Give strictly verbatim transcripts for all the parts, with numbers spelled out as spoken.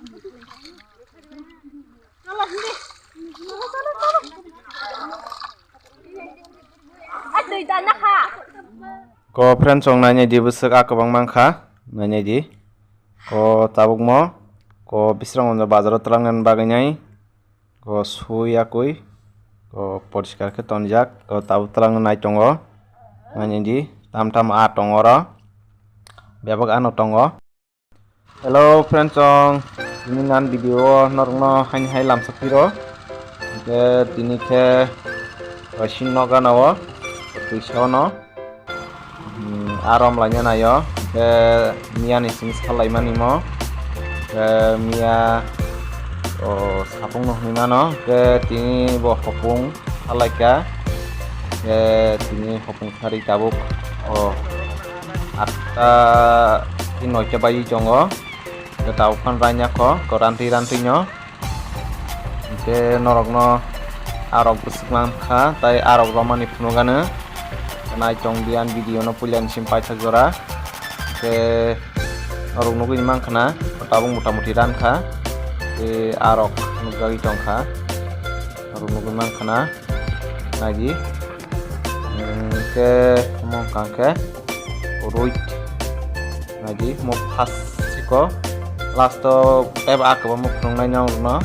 Ko friend chong nainai di bwswk a kwbang mankha, nainai di. Ko tabukmo ko bisrang bazaro twlangnani bagwi nai. Ko sui yakui, ko poriskar khe tonjak, ko tabuk twlangna nai tongo. Nainai di, tam tam a tongo oro. Bebak ano tongo. Hello friend chong, tini nan video o norokno haini hai lamsa phiro. Hwnkhe tini khe waising nok gana o, twisa ono. Hmm, arom laina naio, hwnkhe miya ni simi salaimani mo. Hwnkhe miya, o, sapung no hwnwi mano, hwnkhe tini bo hopung salaikha. Hwnkhe tini hopung sari tabuk, o, atta ki noita bai tongo. Hwnkhe tabuk phano raina kho, ko rantwi rantwi no. Hwnkhe norokno arok bwswk mankha, tai arok romani phunukgano. Naitong di ani video no puila ni sim paithak jora. Hwnkhe norok nugwi mankha na, tabuk mota moti rankha. Tei arok nukjagwi tongkha. Norok nugwi mankha na. Naidi. Hwnkhe omo wngkha khe roi. Naidi mo first siko last o tei a kwbangma phunuknai norokno.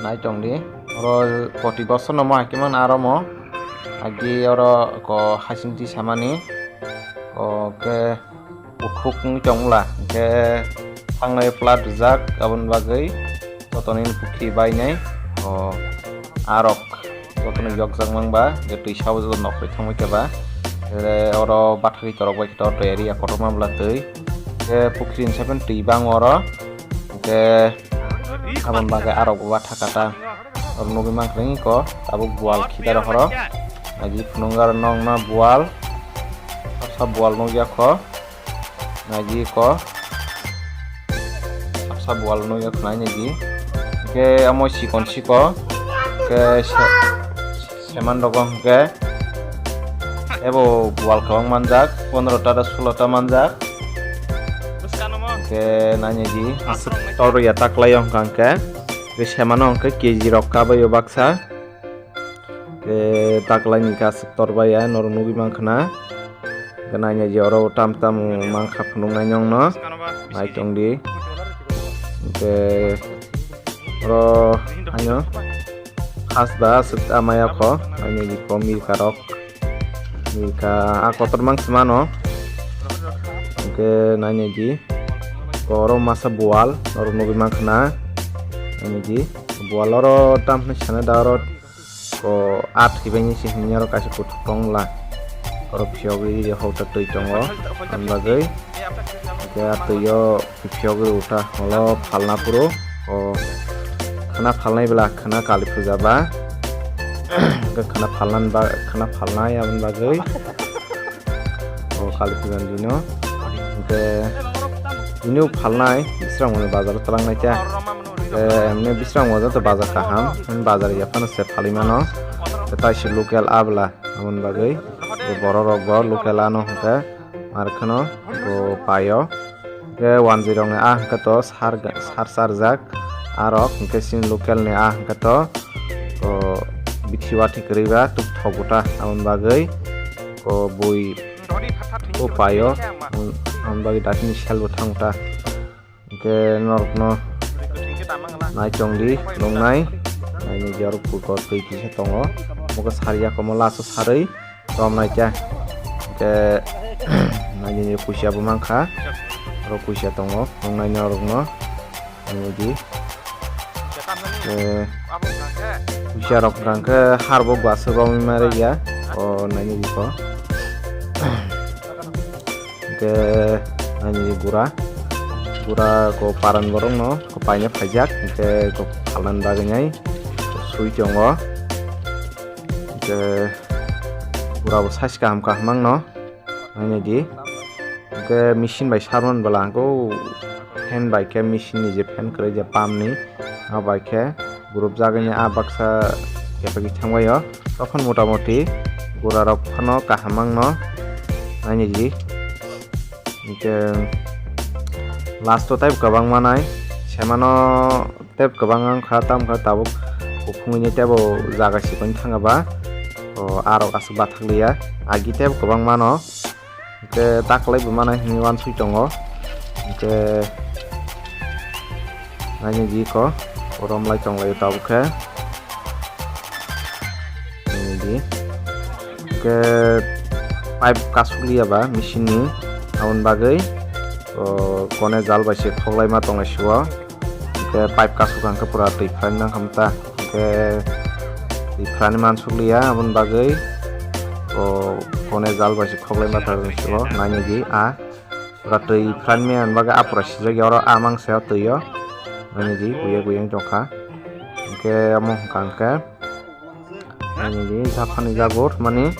Naitong di. Oro koti bosor no mo hai khe mano aro mo. Agi oro ko hasing ti samani. Ko khe uthuk wngwi tongmwla, hwnkhe thangnai plat rijak, aboni bagwi jotono pukhri bainai, o, arok jotono yokjak mang ba, je twi sabo joto nok bai thangbai khe ba, je oro bathagwi torok bai khe oro area kotorma bwla twi, je pukhri ni side twi bang oro, hwnkhe aboni bagwi arok bo watha kata oro nugwi mankha iko tabuk bual khida rohoro, agi phunukgo aro nokno bual, sapsa bual nukya kho. Naidi ko. Sapsa bual no yok nai naidi. Ke amo sikon siko. Ke se-, seman rogo hwnkhe. Ebo bual kwbang manjak. Pondro ta da sulo ta manjak. Ke nai naidi. Aswk tor ya taklai hwnkha hwnkhe. Ke semano hwnkhe K G rok kabaio baksa. Ke taklai ni kasuk torbaya norok nugwi mankha na. Ke nainai je oro tam tam mankha phunuknai nongno. Naitong di. Ke oro haino khas da aswk amaya kho. Nainai di ko milka rok. Milka a kotor mang se mano. Ke nainai di. Ko oro masa bual norok nugwi mankha na. Nainai di. Bual oro tam hwnwi sana da oro. Ko a thwibaini se hwnwi aro kaisa kuthuk tongla. Oro phiyogwi hota twi tongo. Ani bagwi. Hwnkhe a twio phiyogwi utha holo phalna phuru. O khwna phalnai bwla khwna kali puja ba. Hwnkhe khwna phalnani ba, khwna phalnai aboni bagwi. O kali puja ni dino. Hwnkhe bini o phalnai, bisrang mani bazar o twlang nai khe. Hwnkhe emni bisrang mani to bazar kaham, bazar ya phano se phalwi mano. Tei taisi local abla, aboni bagwi borok rok bo local ano hwnkhe mar kheno bo paio. Hwnkhe wanjwi rok ni a hwnkhe to sar, sar sarjak, a rok hwnkhe chini local ni a hwnkhe to, o, bithi wathi kwrwi ba tuk thok uta aboni bagwi. O bui o paio, aboni bagwi datini sel bo thang ta. Hwnkhe norokno nai tong di, nuknai. Naini je oro puko twi kisa tongo. Omo khe sari ya komo laso sarwi rom nai khe. Hwnkhe naini je kusia bo mankha. Oro kusia tongo, nuknai norokno. Naini di. Eh, kusia rok hwnkhe har bo gwaswk romwi ma rwya. O naini bikho. Hwnkhe naini gura. Gura ko paran borok no ko paina phaijak. Hwnkhe ko phalnani bagwi nai sui tongo. Hwnkhe gura bo size kaham kaham ang no. Nainai di. Hwnkhe machine bai sarmani bwla hwnkhe o fan bai khe machine ni je fan kwrwi je pump ni, a bai khe group jagwi ni a baksa kepagwi thangbai o. Tokon mota moti gura rok phano kaham ang no nainai di. Hwnkhe last o tei kwbangma nai Semano tep kwbang wngkha, tamkha tabuk kuphungni tebo jaga sikon thangba. O arok aswk bathakliya, agi tebo kwbang mano. Hwnkhe taklai bo manai hinwi uansuk tongo. Hwnkhe nainai di ko, romlai tonglaio tabuk khe. Nainai di. Hwnkhe pipe kasukliya ba machine ni, aboni bagwi, o, kone jal bai se khoklaima tonglai sio. Hwnkhe pipe kasuk hwnkhe pura twi phalnai nang khamta. Hwnkhe twi phalni mansukliya, aboni bagwi o kone jal bai se khoklai ma thangwi sio, nainai di a. Pura twi phalmani bagwi a pura sijak ya, oro a mangsa o twi o. Nainai di, buya buya wng tongkha. Hwnkhe omo hwnkha hwnkhe. Nainai di, japhani jagor mani.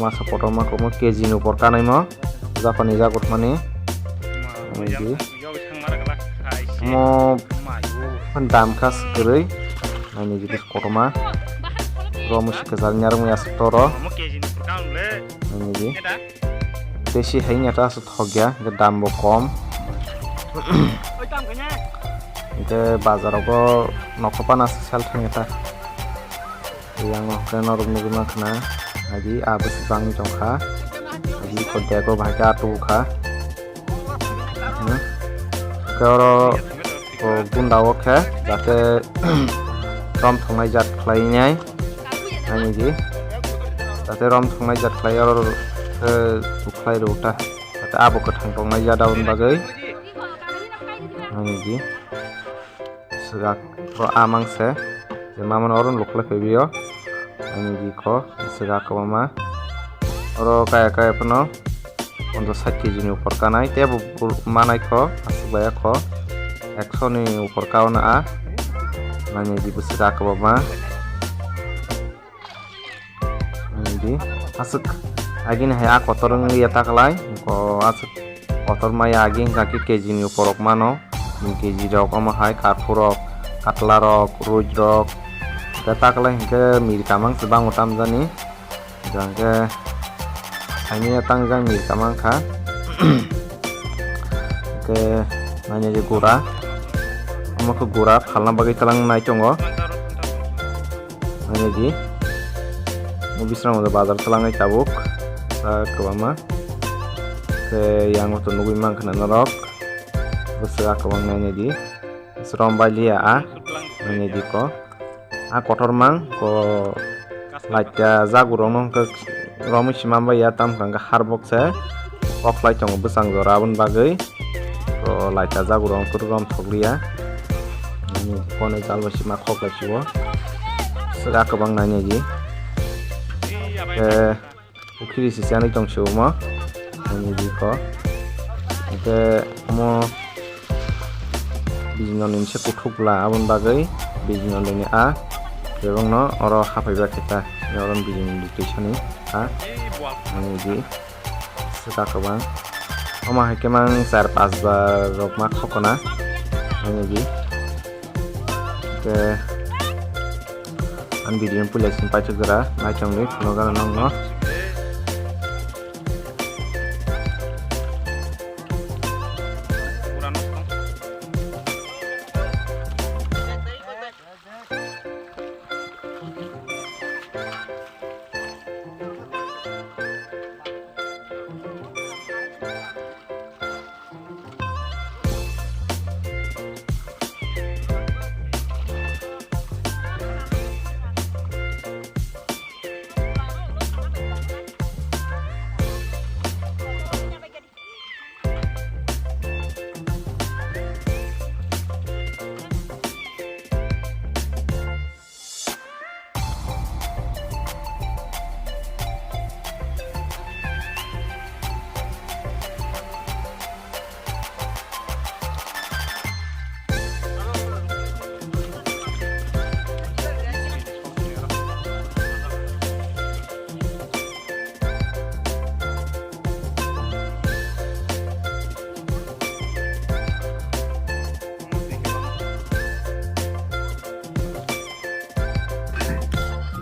Masa kotorma komo K G ni upor kanaimo. Japhani jagor mani. Nainai di. Omo dam kha swkirwi. Nainai di kotorma. Romo sikajal nyarwngwi aswk toro. Nainai di. Tei si hai wngya ta aswk thok ya, hwnkhe dam bo kom. Hwnkhe bazar rogo nokho pana aswk sell thangya ta. Yang no hwnkhe norok nugwi mankha na, agi a bwswk bangwi tongkha, agi ko dego bahai khe atu kha. Hmm. Hwnkhe oro o gunda o khe jate rom thwngnai jat khlainai, nainai di. Jate rom thwngnai jat khlai oro khe bukhlai rw ta. Jate abo kwthang tongnai jat aboni bagwi, nainai di. Swkak oro a mangse je mamano oro lukhlai phaiwi o, nainai di kho swkak kwbangma. Oro kaya kaya phano ponchas sait kg ni upor kanai, tei bo manai kho aswk bai kho ekso ni upor ka o na a, nainai di bwswk a kwbangma. Nainai di aswk agini hai a kotor wngya ta kwlai, ko aswk kotor maya agi hwnkha khe K G ni upor rok mano, K G rok omo hai karphu rok, katla rok, ruit rok, hwnkhe ta kwlai hwnkhe mirka mang se bango tamjani. Hwnkhe saimanya tangjak mirka mankha. Hwnkhe nainai di gura. Omo khe gura phalna bagwi twlang nai tongo. Nainai di. Bisrang bazar twlangnai tabuk. Sa kwbangma. Khe yang to nugwi mankha na norok. Bwswk a kwbang nainai di. Srom bai liya a. Nainai di ko. A kotor mang ko laita jagurokno hwnkhe romwi sima bai ya, tamo hwnkha hwnkhe harbok se koklai tongo bwsang jora, aboni bagwi ko laita jagurok hwnkhe rom thokliya. Nini konwi jal bai sima koklai sio. Swkak kwbang nainai di. Khe Pukhiri se chanwi tong se omo. Ani bikho. Hwnkhe omo bijinoni se kuthuk bwla, aboni bagwi bijinoni a bebakno oro haphaiba khe ta. Oro bijinoni twisani a. Ani di swkak kwbang. Omo hai khe mang char pas bar rok ma khokona. Ani di. Hwnkhe ani video no puila sini paithak jora naithok ni phunukgana nokno.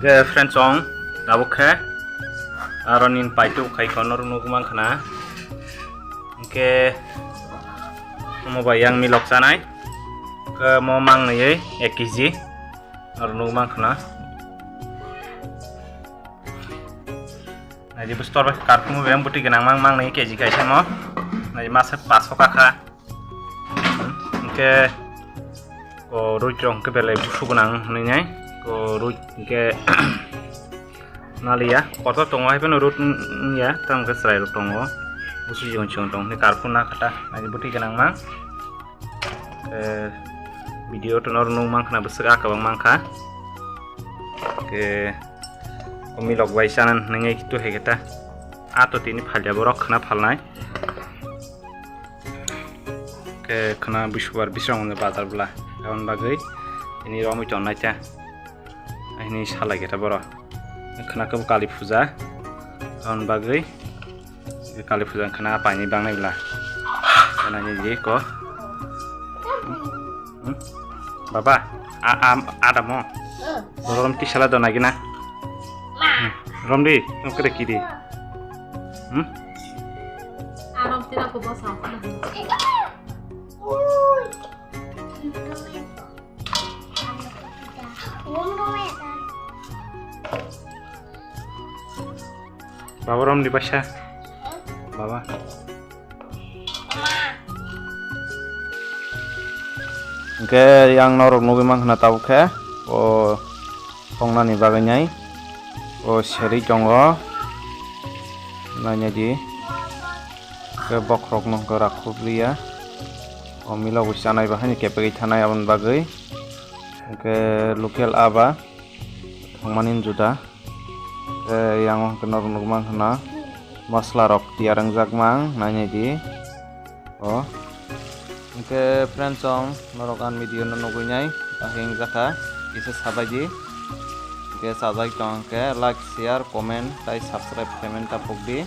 Hwnkhe friends, chwng tabuk khe aro nini paithak khai kono rw nukmankha na. Hwnkhe omo bai yang milok chanai. Mo mang nai ek kg. Aro nuk mang khna. Nai di bustor bai karphung bai buti gwnang mang mang nai kg kaisa mo. Nai masa paso kaka. Hingke o roi rong ke belai busu gwnang hinui nai. O roi hingke naliya kotor tongo hai phano roi wngya tamo khe chwrai rok tongo. Busu chikon chikon tong hini karphung na kata nai di buti gwnang mang. Eh, video to nor nung mang khna bwswk a kwbang mang kha. Ke o milok bai chana nungwi tu hai khe ta. A to tini phalya borok khna phalnai. Ke khna busubar bisrang bazar bwla. Aboni bagwi tini romwi tongnai ta. Aini salai khe ta borok. Khna khe bo Kali puja. Aboni bagwi Kali puja khna paini bangnai bwla. Khna ni je ko. Hmm? Baba, a, a, ada mo. Rom ti sala dona gina. Hmm. Rom di, rom kere ki di. Hmm? Arom tina ko bosa. Baba rom di paisa. Baba. Hingke yang norok nugui mankha na tabuk khe o tongnani bagwi nai o serwi tongo nainai di hingke bokhorok no hingke rakhuk liya o milok bo chanai bahaino kepegwi thanai aboni bagwi hingke local aba. Thangmani juda. Tei yang o hwnkhe norok nukmankha na masla rok tiyar wngjak mang nainai di o. Hwnkhe friends song norok ang video no nugui nai bahai wngjakha kisa sabai di. Hwnkhe sajak tong hwnkhe like, share, comment tei subscribe khlaimani ta pok di.